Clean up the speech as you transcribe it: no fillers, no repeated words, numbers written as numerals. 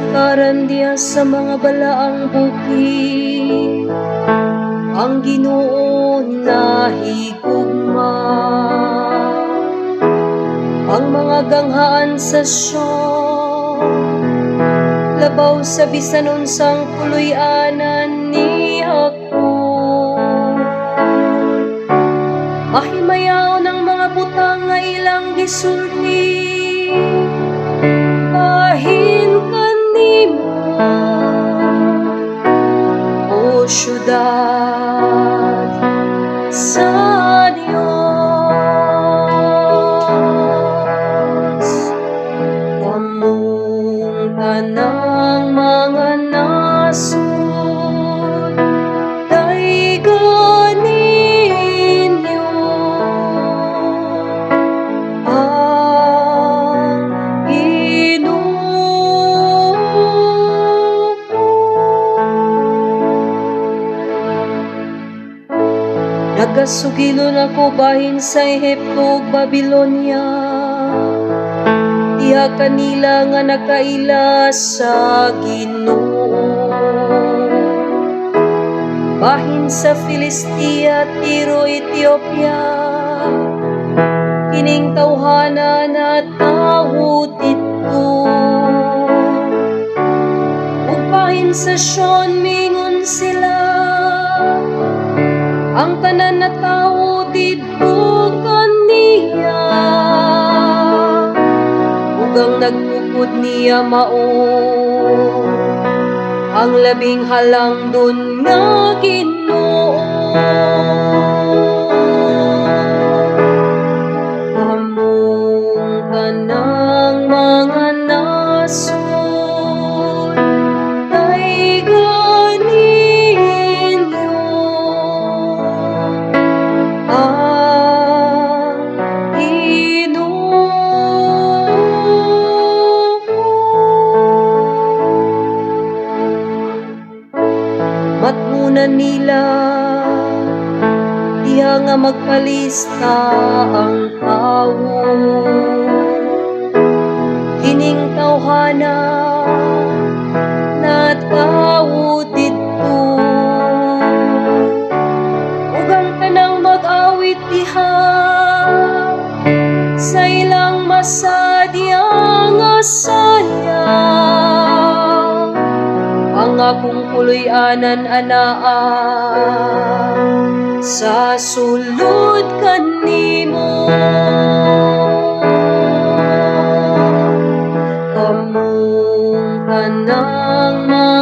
kasugkaran diha sa mga balaang bukid, ang Ginoo nahigugma. Ang mga ganghaan sa Sion labaw sa bisan unsang puloy-anan ni Jacob. Mahimayaon ang mga butang nga ilang gisulti bahin kanimo, o syudad sa Dios. Kamong tanang mga nasod, dayga ninyo ang Ginoo. Nagasugilon ako bahin sa Ehipto ug Babilonia, diha kanila nga nakaila sa Ginoo. Bahin sa Filistia, Tiro, Ethiopia, kining tawhana na tawo didto. Ug bahin sa Sion mingon sila, ang tanan na tawo didto kaniya, ug ang nagtukod niya mao ang labing halangdon nga Ginoo. Kamong tanang mga nasod, dayga ninyo ang Ginoo. Matngunan nila diha nga magpalista ang tawo. Kining tawhana na tawo didto. Ug ang tanang mag-awit diha sa ilang masadya nga saya. Ang akong puloy-anan anaa sa sulod kanimo. Kamong tanang mga